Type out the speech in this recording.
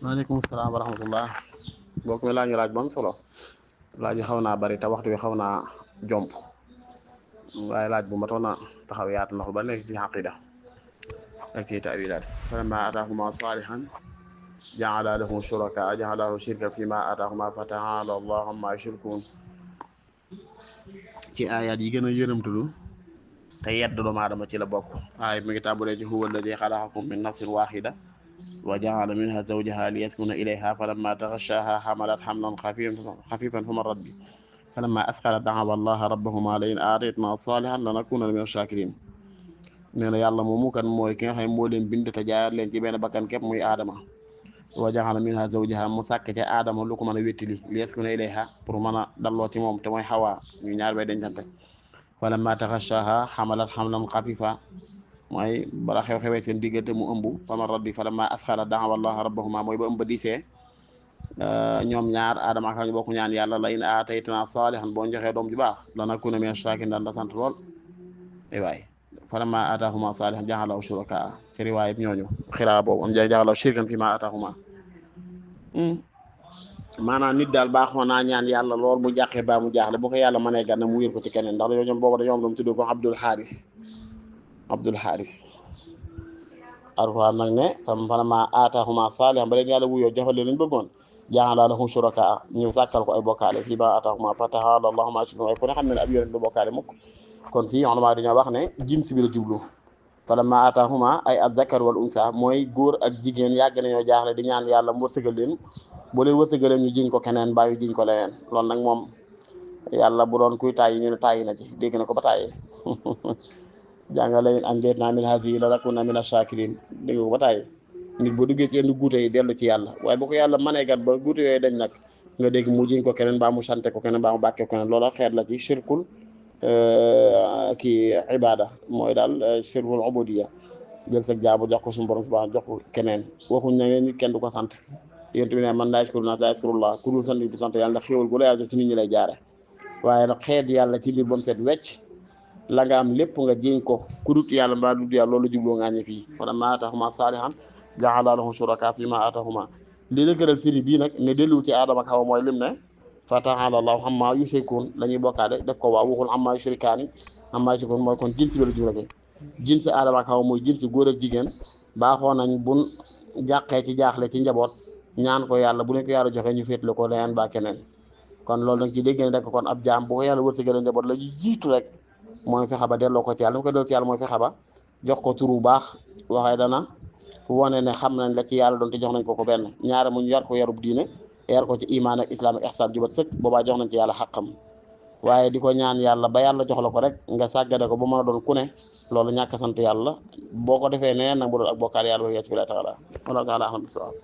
waaleykum salaam wa rahmatullah. bokk mi laaj nga laaj bu am solo. laaj yi xaw naa bari te waxtu wi xaw naa jomp waaye laaj bu matoon a taxaw yaatu ndax ba nekk ci xaqida ak ci taawilaat falammaa aataahuma saalihan ja'ala lahu shurakaa ja'ala lahu shirkan fiimaa aataahuma fa ta'aala Allaahu ammaa yushrikuun. ci aayaat yi gën a yërëmtalu te yedd doomu aadama ci la bokk. waaye mi ngi tàmbalee ci huwa allazii xalaqakum min nafsin waahida wa ja'ala minha zawjaha liyaskuna ilayha falamma taghashaaha hamalat hamlan khafifan famarrat bihi falamma athqalat da'awa allaha rabbahuma la in aataytanaa saalihan lanakunanna mina shaakiriin. nee na yàlla moomu kan mooy ki nga xam ne moo leen bind te jaayat leen ci benn bakkan képp muy aadama. wa ja'ala minha zawjaha mu sàkk ca aadama lu ko mën a wéttali liyaskuna ilayha pour mën a dalloo ci moom te mooy xawaa ñu ñaar bay dencante. falamma taghashaaha hamalat hamlan khafiifan mooy bala xew-xewee seen diggante mu ëmb famarrat bihi falamma athqalat da'awa allaha rabbahuma mooy ba ëmb diisee ñoom ñaar aadama ak ñu bokk ñaan yàlla la in aataytanaa saalihan boo joxee doom ju baax lanakuuna mina shaakiriin daan da sant lool waay falammaa aataahumaa saalihan ja'ala lahu shurakaa ci riwaaya ñooñu xiraa boobu am ja'ala lahu shirkan fiimaa aataahumaa. maanaam nit daal baaxoo naa ñaan yàlla lool mu jàqee baa mu jaaxle bu ko yàlla mënee gànna mu wér ko ci keneen ndax dañoo ñoom boobu dañoo am doom tuddee ko Abdul Xaaris Alxuraan nag ne falammaa aataahumaa saalihan ba leen yàlla wuyoo jafal leen lañ bëggoon ja'ala lahu shurakaa ñu sàkkal ko ay bokkaale fiimaa aataahumaa fa ta'aala Allaahu ammaa yushrikuun waaye ku ne xam ne ab yonent du bokkaale mukk. kon fii ulamaa dañoo wax ne jins bi la jublu falammaa aataahumaa ay az-zakar wal unsa mooy góor ak jigéen yàgg nañoo jaaxle di ñaan yàlla mu wërsëgal leen boo leen wërsëgalee ñu jiñ ko keneen bàyyi jiñ ko leneen loolu nag moom yàlla bu doon kuy tàyyi ñu ne tàyyi na ci dégg na ko ba tàyyi jàngale an ja'alnaa min haadihi lanakuunanna mina shaakiriin dégg ko ba tàyyi nit boo duggee ci yenn guute yi dellu ci yàlla waaye bu ko yàlla mënee gat ba guute yooyu dañ nag nga dégg mu jiñ ko keneen baa mu sante ko keneen baa mu bàkkee ko keneen loola xeet la ci shirkul kii ibada mooy daal shirkul ubudiyya jël sa jaabu jox ko suñu borom subhanahu jox ko keneen waxuñ ne nit kenn du ko sant yéen tamit ne man laa yashkuru naas laa yashkurullah ku dul sant du sant yàlla ndax xéewal gu la yàlla jox ci nit ñi lay jaare waaye nag xeet yàlla ci biir ba mu set wecc la nga am lépp nga jiñ ko ku dut yàlla mbaa dut yàlla loolu jubloo nga ñi fii falammaa aataahumaa saalihan ja'ala lahu shurakaa fiimaa aataahumaa lii la gëral firi bii nag ne dellu ci Aadama ak Hawa mooy lim ne fa ta'aala Allaahu ammaa yushrikuun la ñuy bokkaale def ko waaw waxul ammaa yushrikaani ammaa yushrikuun mooy kon jinsi bi la jublu rek jinsi Aadama ak Hawa mooy jinsi góor ak jigéen baaxoo nañ bun jàqee ci jaaxle ci njaboot ñaan ko yàlla bu leen ko yàlla joxee ñu féetale ko leneen ba keneen kon loolu nag ci dégg ne rek kon ab jaam bu ko yàlla wërsëgalee njaboot la jiitu rek mooy fexe ba delloo ko ci yàlla mu koy delloo ci yàlla mooy fexe ba jox ko turu baax waxee dana wane ne xam nañ la ci yàlla doon te jox nañ ko ko benn ñaare mu yar ko yarub diine yar ko ci imaan ak islam ak ihsaan jubat sëkk boobaa jox nañ ci yàlla xaqam waaye di ko ñaan yàlla ba yàlla jox la ko rek nga sàggane ko ba mën a doon ku ne loolu ñàkk sant yàlla boo ko defee neneen nag mu doon ak bokkaal yàlla wa yas bi la taala wala taala ahlam bisawab